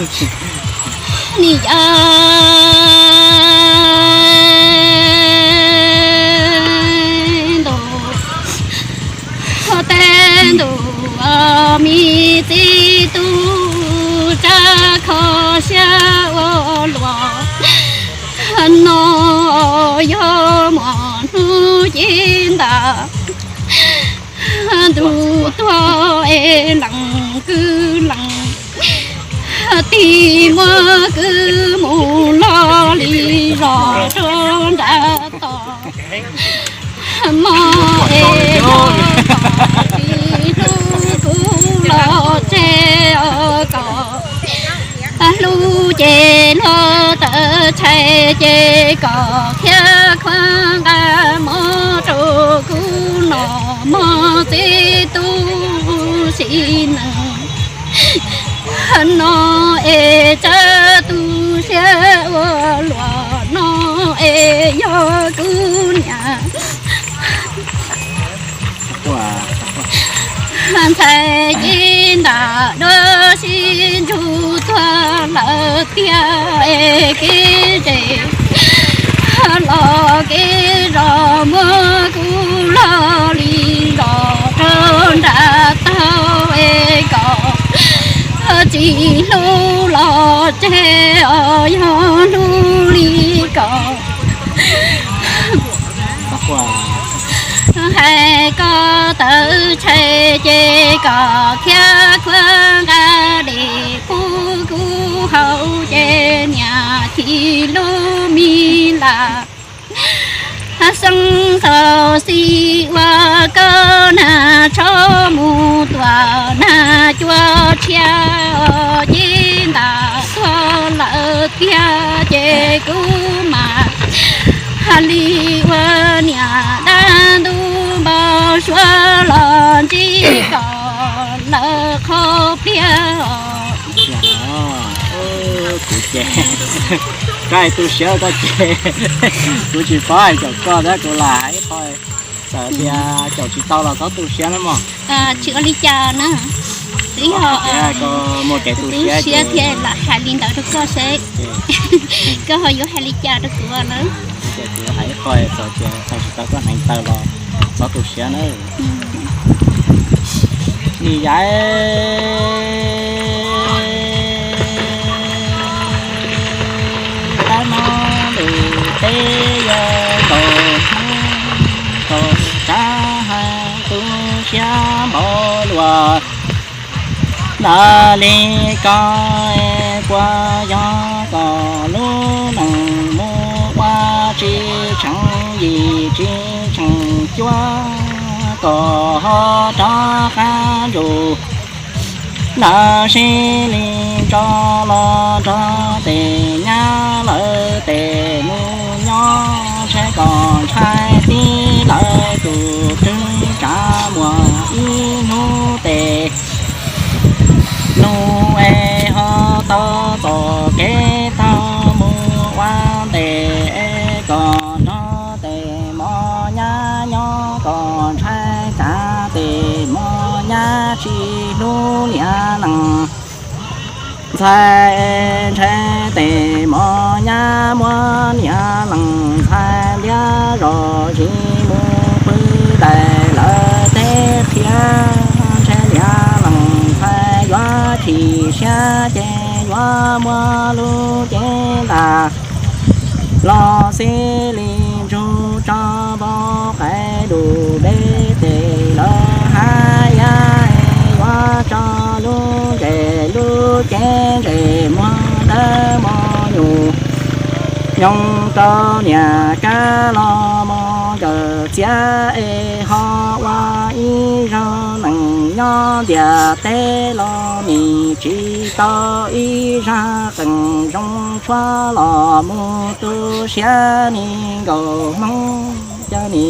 Nim yav ntuj tej ntuj, me txiv tub tsab kho siab ua luaj no, yog muaj hnub ces ntag. Ntuj tuag es lees kwv lees, tig muab kwv mus loj li zos rau nram toj. Mog es yog tsis hlub kuv los tseg os, kom hlub ces luag tawm tshais ces kom thiab khuab nqa mov rau kuv noj mog txiv tub sim neej. No es tsab tu siab ua luaj no es yog kuv niam ntxhais ces ntag dua sib ntsug tuag lawm tiag es kev tsev los kev zos muab kuv loj li zos rau nram toj es kom tsis hlub los tseg os, yog hlub li kom hais kom tawm tshais ces kom thiab khuab nqa dej pub kuv haus ces niam tsis hlub me lam. Xeeb xaus xis ua koj nag tsho mus tuaj nag cua tshiab ces ntag tuag lawm tiag ces kuv mam li ua niam dab ntub npau suav los ntsib kom lawm qhov pliag os. Kuv ces, koj tu siab koj ces, kuv tsis paub hais caum koj tab kuv lam hais ib qho, txawm tias caum tsis tau los txhob tu siab na mog. Tsis ua li cas na, twb yog muaj kev tu siab thiaj lam hais li ntawd rau koj seb koj ho yuav hais li cas rau kuv na. Kuv hais ib qho, txawm tias hais tsis tau koj hneev taw los txhob tu siab na. Nim yav tab no lwm teb yog nkaus hnub nkaus tsab hais tu siab npaum luaj. Ntawd li ko es puas yog kom lub neej mus ua tsis tsheej yim tsis tsheej cuaj, kom ho rov qab ntsum. Ntawd sib li nto los nrog tes nyab lawv tes mus nyob ntshe kom ntshai tib lawv tus twg tsav muag ib hnub tes nus es ho tau txoj kev taug mus ua ntej es kom nrog tes mos nyab nyob kom ntshai tsav tes mos nyab tsis hlub niam leej ntxhais, ntshai tes mos nyab muab niam leej ntxhais ntiab zos zis mus pw daim lawv teb qhia, ntshai niam leej ntxhais yuav chim siab ces yuav muab lub cev ntas los xib li ntsug tso npau qaib dus deb tes lawv hab yab es yuav tso lub ntses lub cev ntses muag dawb mos nyuj nyoos rau niam kab los mos nkawm txiav es ho ua ib zaug neej nyob ntiaj teb los nim tsis tau ib zaj qeej zoo tshuab los mus tu siab ni nkaus hmoob cov ni.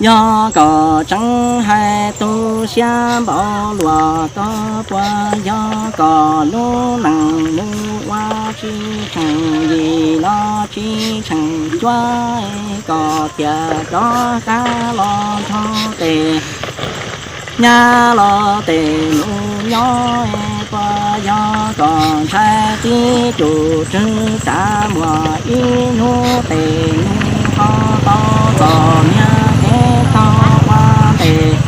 Yog kom tseeb hais tu siab npaum luaj koj puas yog kom lub neej mus ua tsis tsheej yim los tsis tsheej cuaj, kom thiaj rov qab los nrog tes nyab los tes mus nyob puas Yog kom ntshai tib tug tswv tsav muag ib hnub tes mus ho tau txom nyab kev tau ua tes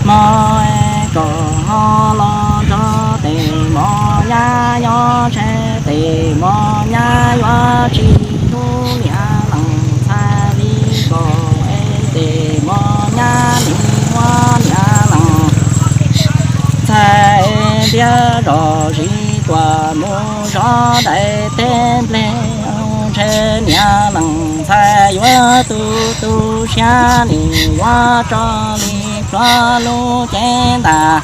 mos kom ho los nrog tes mos nyab nyob ntshe tes mos nyab yuav tsis hlub niam leej ntxhais li kom es tes mos nyab nim muab niam leej ntxhais ntiab zom zis tuam mus zov dais teb nplej ntshe niam leej ntxhais yuav tu tu siab nim yuav tso li plhuav lub cev ntas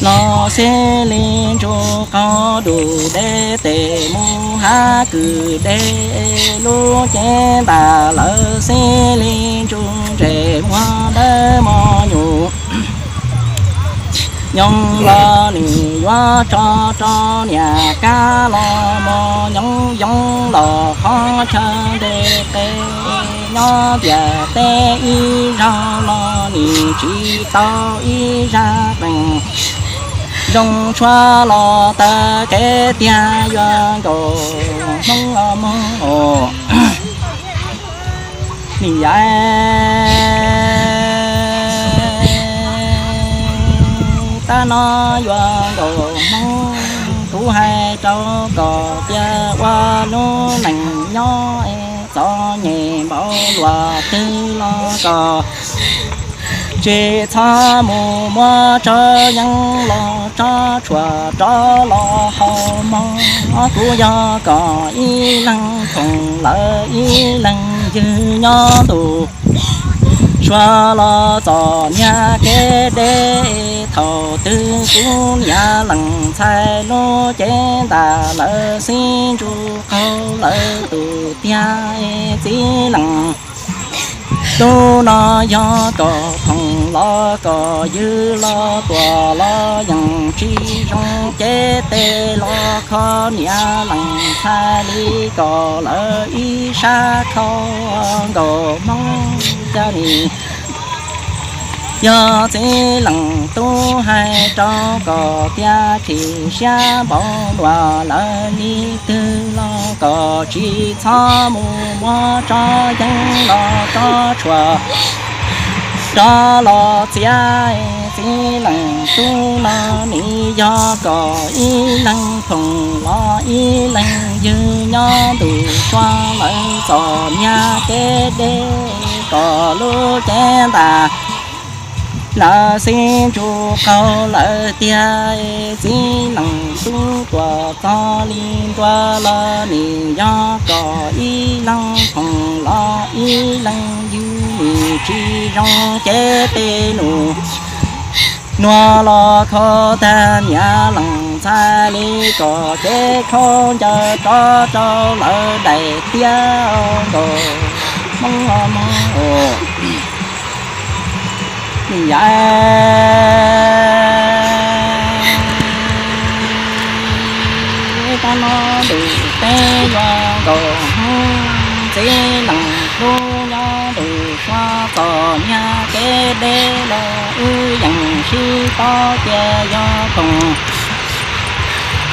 los xij li ntsuj qaug dub deb tes mus hab kwm deb lub cev ntas lawm xij li ntsuj ntses muag dawb mos nyuj nyoos los nim yuav tso rau niam kab los mos nyoos yoov los qhov chaw nte qe nyob ntiaj teb ib zaug los nim tsis tau ib zaj qeej zoo tshua los taw kev tiag yuav nkaus hmoob mog. Nim yaim tab no yuav nkaus hmoob kuv hais rau kom tias ua lub neej nyob es txom nyem npaum luaj twg los kom tsis txhob mus muab tso yeeb los tso tshuam rov los haus mog. Kuv yog kom ib leeg phooj lawm ib leeg ywg nyob ntu sua los txom nyab kev deb thaum twg kuv niam leej ntxhais lub cev ntas lawm xib ntsuj qaug lawm tus tiag txiv leej tub no yog kom phooj los kom ywg los tuam los yeej tsis zoo cev tes los kho niam leej ntxhais li kom lawv ib sab khau nkaus hmoob caj li. Yog txiv leej tub hais rau kom tias chim siab npaum luaj lawm li twg los kom tsis txhob mus muab tso yeeb los tso tshuam rov los txiav txiv leej tub no nim yog kom ib leeg phooj los ib leeg ywg nyob ntu sua lawm txom nyab kev deb kom lub cev ntas lawm xib ntsuj qaug lawm tiag txiv leej tub tuam txog li ntua los nim yog kom ib leeg phooj los ib leeg ywg nim tsis zoo cev tes nus nua los kho tag niam leej ntxhais li kom cev khaub ncaws rov rau lawv daim tiab nkaus hmoob mog. Nim yaim tab no ntu peb yuav nkaus hmoob txiv leej tub nyob ntu sua txom nyab kev deb los wb yeej sib paub tias yog phooj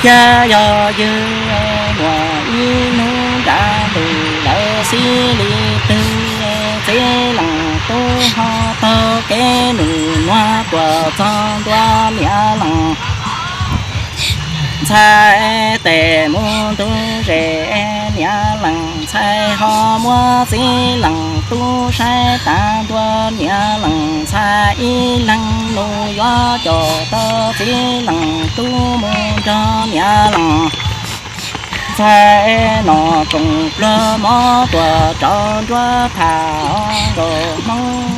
thiab yog ywg muaj ib hnub nrad ntu lawm xib li twg txiv leej tub ho taug kev nus nuav tuaj txog ntua niam leej ntxhais tes mus ntug zes niam leej ntxhais ho muab txiv leej tub saib tas ntua niam leej ntxhais ib leeg lug yuav coj tau txiv leej tub mus nrog niam leej ntxhais no tsoom pluag mov tuaj rau nruab thaj nkaus hmoob.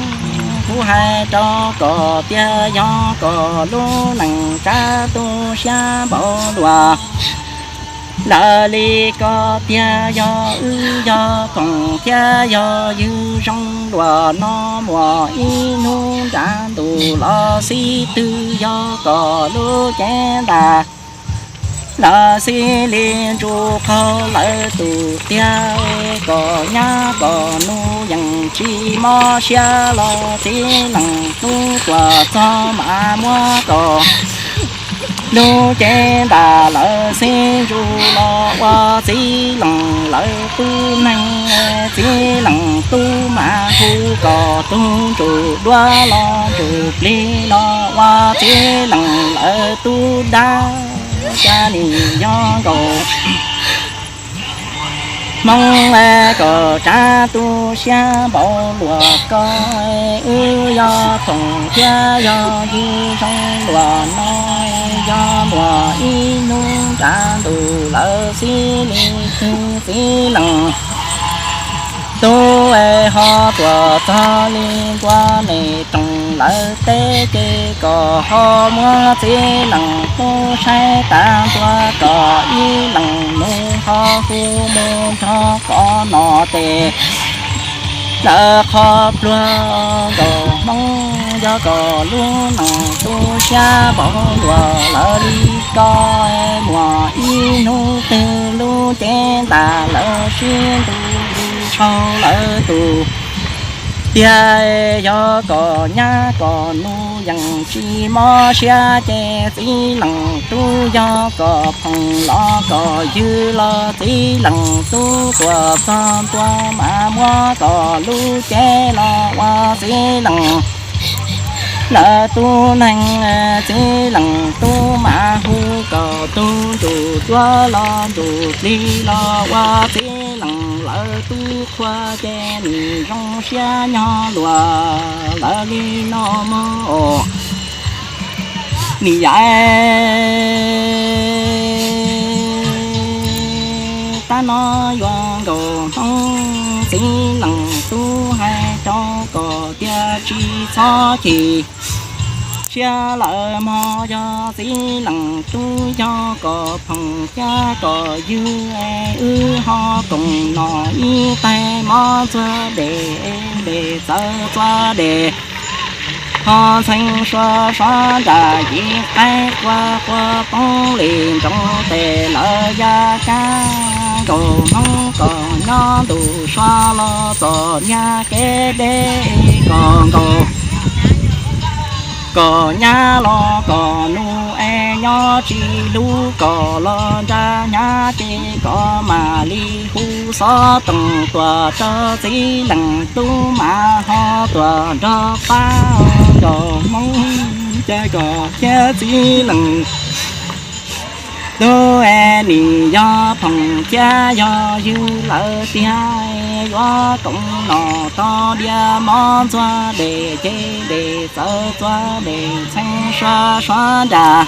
Kuv hais rau kom tiag yog kom lub neej tsab tu siab npaum luaj lawm li kom tiag yog wb yog phooj thiab yog ywg zoo luaj no muaj ib hnub nrad ntu los xib twg yog kom lub cev ntas lawm xib li ntsuj qaug lawm tus tiag kom nyab kom nus yeej tsis mob siab los txiv leej tub tuaj txog mas muab kom lub cev ntas lawv xib ntsuj los ua txiv leej lawv tub neeg. Txiv leej tub mas hu kom tug ntsuj duab los ntsuj plig los ua txiv leej lawv tub dab. Cas nim yog nkaus Hmoob kom tsav tu siab npaum luag ko, wb yog phoom thiab yog ywg zoo luag no, yog muaj ib hnub nrab ntuj lawv xib li twg txiv leej tub ho tuaj txog li ntua nej rooj lawv teb ces kom ho muab txiv leej tub saib tas ntua kom ib leej nus ho hu mus nrog qhov no tes lawv qhov pluag. Nkaus Hmoob yog kom lub neej tu siab npaum luag lawv li ko, muaj ib hnub twg lub cev ntas lawv sib ntu li sau lawv tus tiag. Yog kom nyab kom nus yeej tsis mob siab ces txiv leej tub yog kom phoom los kom ywg los txiv leej tub tuaj txog ntua mas muab kom lub cev los ua txiv leej lawv tub neeg. Txiv leej tub mas hu kom tug ntsuj duab los ntsuj plig los ua txiv leej lawv tub qhua ces nim zoo siab nyob luag lawv li no mog. Nim yaim tab no yuav nkaus Hmoob txiv leej tub hais rau kom tias tsis txhob chim siab lawm mog, yog txiv leej tub yog kom phoom thiab kom ywg, wb ho koom noj ib tais mov txua dej, dej txawv txua dej, ho ntxhee sua suav nram yim qaib qua qua poob li nroos tes lawv ya kab. Nkaus Hmoob kom nyob ntuj sua los txom nyab kev deb, kom nkaus kom nyab los kom nus es nyob tsis hlub kom los nrag hnyav ces kom mam li hu xov tooj tuaj rau txiv leej tub mas ho tuaj nrog pab. Nkaus Hmoob ces kom thiab txiv leej tub es nim yog phoom thiab yog ywg lawm tiag, yuav koom noj tau diav mov txua dej, ces dej txawv txua dej, ntxhee sua suav nram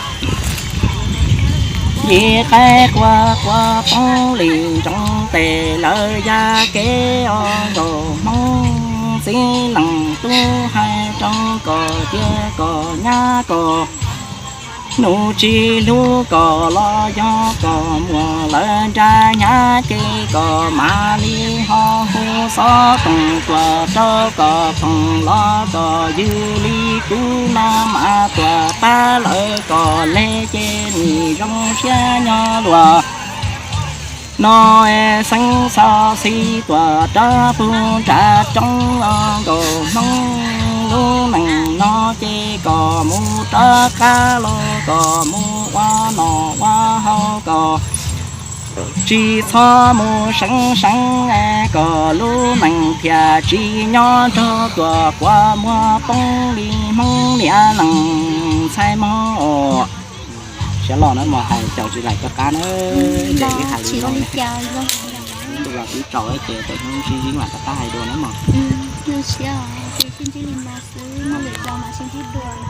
yim qaib qua qua poob li nroos tes lawv ya kev os. Nkaus Hmoob txiv leej tub hais rau kom tias kom nyab kom nus tsis hlub kom los yog kom muaj lawv nrag hnyav ces kom mam li ho hu xov tooj tuaj rau kom phoom los kom ywg li kuv no mas tuaj pab lawv kom leg ces nim zoo siab nyob luag no es xeeb xov xij tuaj rau pug nram roob os. Nkaus Hmoob lub neej no ces kom mus rov qab los kom mus ua noj ua haus kom tsis txhob mus seev seev es kom lub neej thiaj tsis nyob nrog tuaj kua muag poob li Hmoob niam leej ntxhais mog. Siab loj na mog, hais caum tsis laim rov qab na, ces wb hais li no, wb tsaus ces tawm hnub sib ntsib mam rov qab hais dua na mog. Muaj lwm zaus mam sib ntsib dua na.